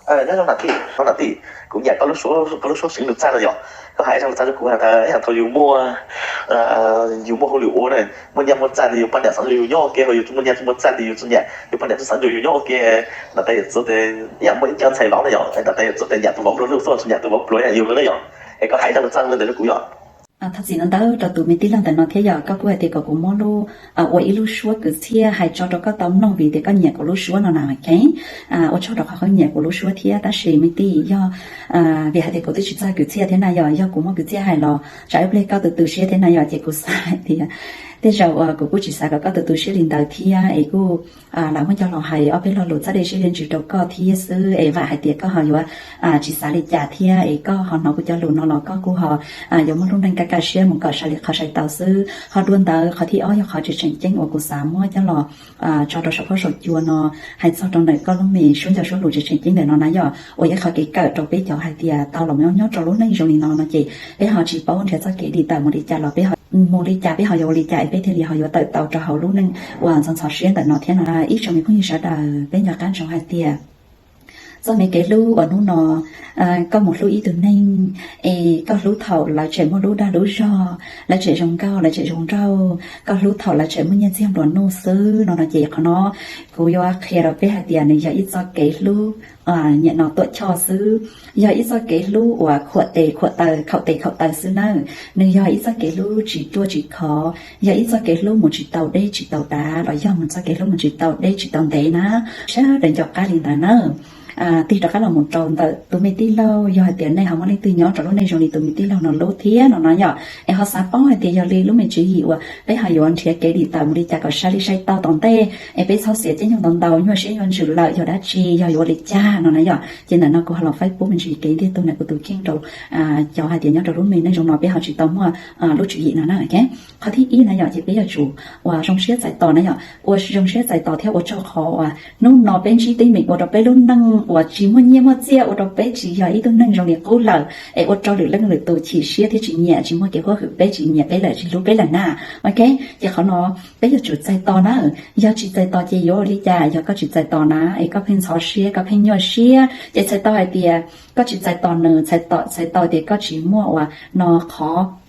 Nyob zoo na tij, kuv nyiam koj lub suab, koj lub suab seev lus txaj no yom. Koj hais zaj lus txaj rau kuv hais tias yog thaum yus muaj, yus muaj hauj lwm ua na, muaj nyaj muaj txag ntawd yus poj niam xav nrog yus nyob ua ke, ho yus tsis muaj nyaj tsis muaj txag ntawd yus tsis nyiam yus poj niam txav nrog yus nyob ua ke. Nram qab yus txwv tes ib yam muaj ib co ntxhais los na yom, nram qab yus txwv tes nyiam tus vauv nplua nuj xwb tsis nyiam tus vauv pluav yus na yom. Es koj hais zaj lus txaj no ntawd rau kuv yom. Thov txim ntau ntau rau tus me tij laug ntawm no thiab yom, koj kuj hais tias kom kuv muab lub, ua ib lub suab kwv txhiaj hais tso rau koj tau mloog vim tias koj nyiam kuv lub suab no na, ok. Ua tsaug rau qhov koj nyiam kuv lub suab thiab, tab sis me tij, yog vim hais tias kuv twb tsis txawj kwv txhiaj thiab na yom, yog kuv muab kwv txhiaj hais los tsam ib pliag koj tu tu siab thiab na yom, ces kuv xav hais tias tej zaum uas kuv kuj tsis xav kom koj tu tu siab li ntawd thiab es kuj lam muab coj los hais ob peb lo lus txawj dej siab dej ntsws rau koj thiab xwb es vam hais tias koj ho yuav tsis xav li cas thiab es koj ho hnov kuv cov lus no los koj kuj ho yuav muaj lub neej kaj kaj siab mus kom sai li qhov sai tau xwb. Ho dua ntawd qhov thib ob yog qhov tseem tseem ceeb uas kuv xav muab coj los tso rau saum huab saum cua no, hais txog rau ntawm koj lub me suab ncauj suab lus tseem tseem ceeb ntawm no na yom, ua ib qhov kev kawm rau peb cov hais tias tau los nyob rau lub neej zoo li no no ces peb ho tsis paub nrhiav txoj kev dim tawm mus li cas los peb ho mus li cas peb ho yuav ua li cas es peb thiaj li ho yuav tawm tau rau hauv lub neej uas ntxhov ntxhov siab ntawm no thiab no. Ib tsoom me phooj ywg sawv daws, peb nco qab ntsoov hais tias txoj me kev hlub uas hnub no koj mus hlub ib tug neeg es koj hlub thaum lawv tseem muaj lub dag lub zog, lawv tseem zoo nkauj, lawv tseem zoo nraug, koj hlub thaum lawv tseem muaj nyiaj txiag nplua nuj xwb no no ces qhov no kuv yuav qhia rau peb hais tias nws yog ib txoj kev hlub nyem no tuam choj xwb, yog ib txoj kev hlub uas khuam tes khuam taw, khaum tes khaum taw xwb nawb. Nws yog ib txoj kev hlub tsis ruaj tsis khov, yog ib txoj kev hlub mus tsis tau deb tsis tau dav los yog mus txoj kev hlub mus tsis tau deb tsis tau ntev na. Sawv daws nco qab li ntawd na. Tig rov qab los mus rau ntawm tus me tij laug, yog hais tias nej ho muaj leej twg nyob rau lub neej zoo li tus me tij laug no lub thiab no no yom, es ho xav paub hais tias yog li lub me tswv yim uas peb ho yuav nrhiav kev dim tawm mus li cas kom sai li sai tau tom ntej es peb txhob xiav caij nyoog ntau ntau, nyuaj siab nyuaj ntsws lawm yog dab tsi, yog yuav ua li cas no na yom. Ces ntawm no kuv ho los faib pub me ntsis kev ntiag tug ntawm kuv tus kheej rau cov hais tias nyob rau lub me neej zoo no peb ho tsis tau muaj lub tswv yim no na. Qhov thib ib na yom, ces peb yuav tsum uas zoo siab txais tos na yom, ua zoo siab txais tos thiab ua tsaug qhov uas hnub no peb ntsib teeb meem ua rau peb lub neej uas tsis muaj nyiaj muaj txiaj, ua rau peb tsis yog ib tug neeg zoo li qub lawm es ua rau lwm leej lwm tus chim siab thiab tsis nyiam, tsis muaj kev huab hwm peb, tsis nyiam peb lawm, tsis hlub peb lawm na. Ok, ces qhov no peb yuav tsum txais tos na. Yog tsis txais tos ces yuav ua li cas? Yog koj tsis txais tos na es koj pheej ntxhov siab, koj pheej nyuaj siab, ces txhais tau hais tias koj tsis txais tos nws, txhais tau tias koj tsis muaj uas no qhov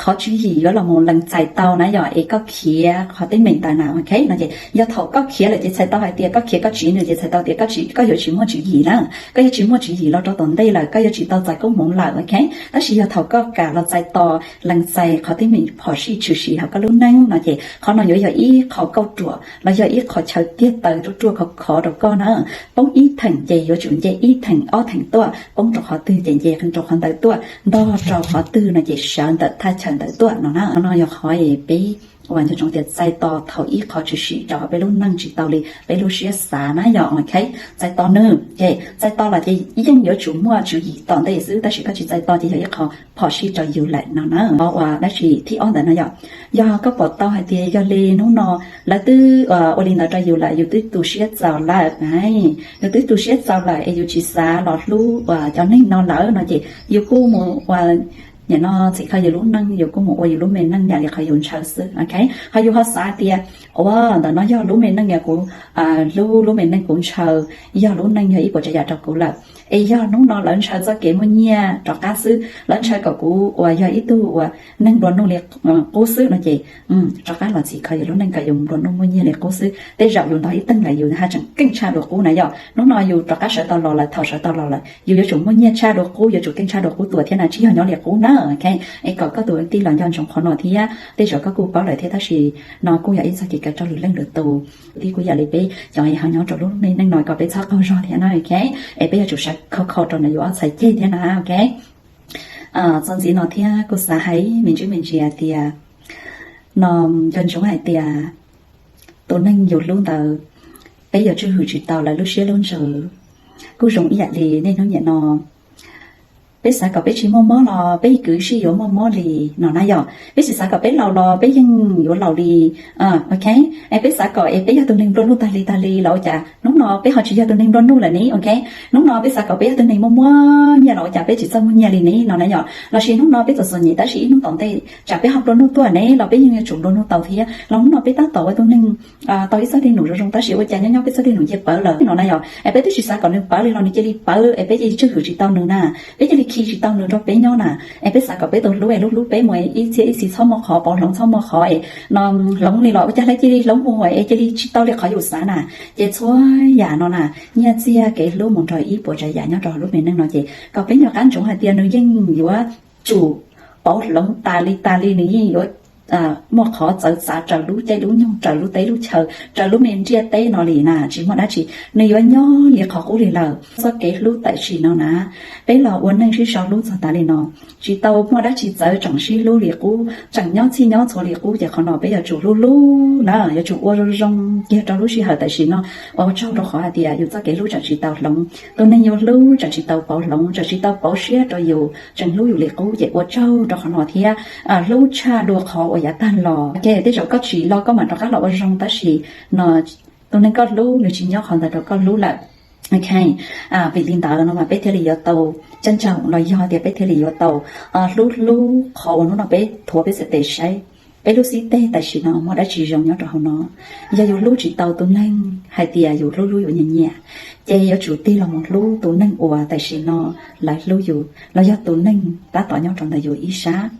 qhov tswv yim yuav los mus lees txais tau na yom, es koj khiav qhov teeb meem ntawd na. Ok, no ces yog thaum koj khiav lawm ces txhais tau hais tias koj khiav koj tsiv nws ces txhais tau tias koj tsis, koj yuav tsis muaj tswv yim na, koj yuav tsis muaj tswv yim los rau tom ntej lawm, koj yuav tsis tau txais koob hmoov lawm. Ok, tab sis yog thaum koj kam los txais tos lees txais qhov teeb meem phom sij tshwm sim hauv koj lub neej no ces qhov no yuav yog ib qho kauj ruam los yog ib qho chaw tiag taw ruaj ruaj khov khov rau koj na. Poob ib theem ces yuav tsum nce ib theem ob theem tuaj, poob rau qhov twg ces nce rau qhov ntawd tuaj, ntog rau qhov twg no ces sawv ntawm thaj chaw ntawd tuaj no na. Qhov no yog qhov peb uas nco ntsoov tias txais tos thaum ib qho tshwm sim rau peb lub neej tsis tau li peb lub siab xav na yom. Ok, txais tos nws ces txais tos los ces yeej yuav tsum muaj tswv yim tom ntej xwb, tab sis koj tsis txais tos ces yog ib qho phom sij rau yus lawm no na. Qhov uas dab tsi thib ob ntawd no yom, yog koj pom tau hais tias yog li hnub no lawv twb ua li ntawd rau yus lawm, yus twb tu siab txaus lawm, yus twb tu siab txaus lawm es yus tsis xav los hlub uas cov neeg no lawm no ces yus kuj mus ua nim no txhim kho yus lub neej, yus kuj mus ua yus lub me neej yam li qhov yus ntshaw xwb. Ok, ho yus ho xav tias ua ntawm no yog lub me neej yog kuv hlub, lub me neej kuv ntshaw, yog lub neej yog ib puas tsav yam rau kuv lawm, es yog hnub no lawv ntshaw txoj kev muaj nyiaj rov qab xwb, lawv ntshaw kom kuv uas yog ib tug uas neeg nplua nuj li qub xwb no ces rov qab los txhim kho yus lub neej kom yus nplua nuj muaj nyiaj li qub xwb. Tej zaum yus ntog ib teeg lawm yus haj tseem keej tshaj dua qub na yom. Hnub no yus rov qab sawv tau los lawm, thaum sawv tau los lawm yus yuav tsum muaj nyiaj tshaj dua qub, yuav tsum keej tshaj dua qub tuaj thiab na, tsis yog nyob li qub na. Ok, es kom koj tus tij los nco ntsoov qhov no thiab, tej zaum koj kuj paub lawm thiab tab sis no kuj yog ib txoj kev kawm rau lwm leej lwm tus. Tij kuj yam li peb cov ho nyob rau lub me neej no kom peb txhob qaug zog thiab na. Ok, es peb yuav tsum sawv khov kho rau ntawm yus ob txhais ceg thiab na. Ok, txuas ntxiv no thiab kuj xav hais me ntsis me ntsis hais tias no nco ntsoov hais tias tus neeg yus hlub ntawd peb yuav tswj hwm tsis tau lawv lub siab lub ntsws. Kuj zoo ib yam li niaj hnub nim no Peb xav kom peb tsis muaj mob los peb kwv sij yuav muaj mob li no na yom. Peb tsis xav kom peb laus los peb yeej yuav laus li. Ok, es peb xav kom es peb yog tus neeg nplua nuj tag li tag li los ua cas hnub no peb ho tsis yog tus neeg nplua nuj lawm ne? Ok, hnub no peb xav kom peb yog tus neeg muaj muaj nyiaj los ua cas peb tsis txawj muaj nyiaj li ne no na yom? Los sis hnub no peb txom txom nyem tab sis ib hnub tom ntej tsam peb ho nplua nuj tuaj ne los peb yeej yuav tsum nplua nuj tau thiab. Los hnub no peb tab tom ua tus neeg tau ib txoj dej num zoo zoo tab sis ua cas nyob nyob peb txoj dej num cia pawv lawm no na yom? Es peb twb tsis xav kom nws pawv li los nws cia li pawv es peb cia li tswj hwm tsis tau nws na, peb cia li khi tsis tau nws nrog peb nyob na. Es peb xav kom peb tus hlub es hlub hlub peb mus ib txhiab ib txhis txhob muaj qhov pauv hloov txhob muaj qhov es no hloov li los ua cas hlab cia li hloov mus es cia li tsis tau li qhov yus xav na. Ces txhua yam no na, nyiaj txiag kev hlub mus nrog ib puas tsav yam nyob rau hauv lub me neej no ces kom peb nco qab ntsoov hais tias nws yeej yuav tsum pauv hloov tas li tas li, nws yeej yuav muaj qhov txawv txav raws lub caij lub nyoog, raws lub teb lub chaw, raws lub me ntiaj teb no li na, tsis muaj dab tsi nws yuav nyob li qhov qub li lawm. Txoj kev hlub tam sim no na, peb los ua neej sib sau hlub txog tas li no, tsis tau muaj dab tsi txawv, tseem sib hlub li qub, tseem nyob txhij nyob txhua li qub ces qhov no peb yuav tsum hlub hlub na, yuav tsum ua zoo zoo kiag rau lub sij hawm tam sim no. Ua tsaug rau qhov hais tias yus txoj kev hlub tseem tsis tau hloov, tus neeg yus hlub tseem tsis tau pauv hloov, tseem tsis tau pauv siab rau yus, tseem hlub yus li qub ces ua tsaug rau qhov no thiab hlub tshaj dua qhov uas yav tag los. Ok, tej zaum koj tsim los koj mam rov qab los ua zoo tab sis no tus neeg koj hlub nws tsis nyob qhov ntawd rau koj hlub lawm. Ok, vim li ntawd no mas peb thiaj li yuav tau caj ncaug los yog tias peb thiaj li yuav tau hlub hlub qhov uas hnub no peb thuav peb txhais tes saib peb lub xib teg tam sim no muaj dab tsi zoo nyob rau hauv no. Yog yus hlub tsis tau tus neeg hais tias yus hlub hlub yus nyiam nyiam, ces yuav tsum tig los mus hlub tus neeg uas tam sim no lawv hlub yus los yog tus neeg tab tom nyob rau ntawm yus ib sab.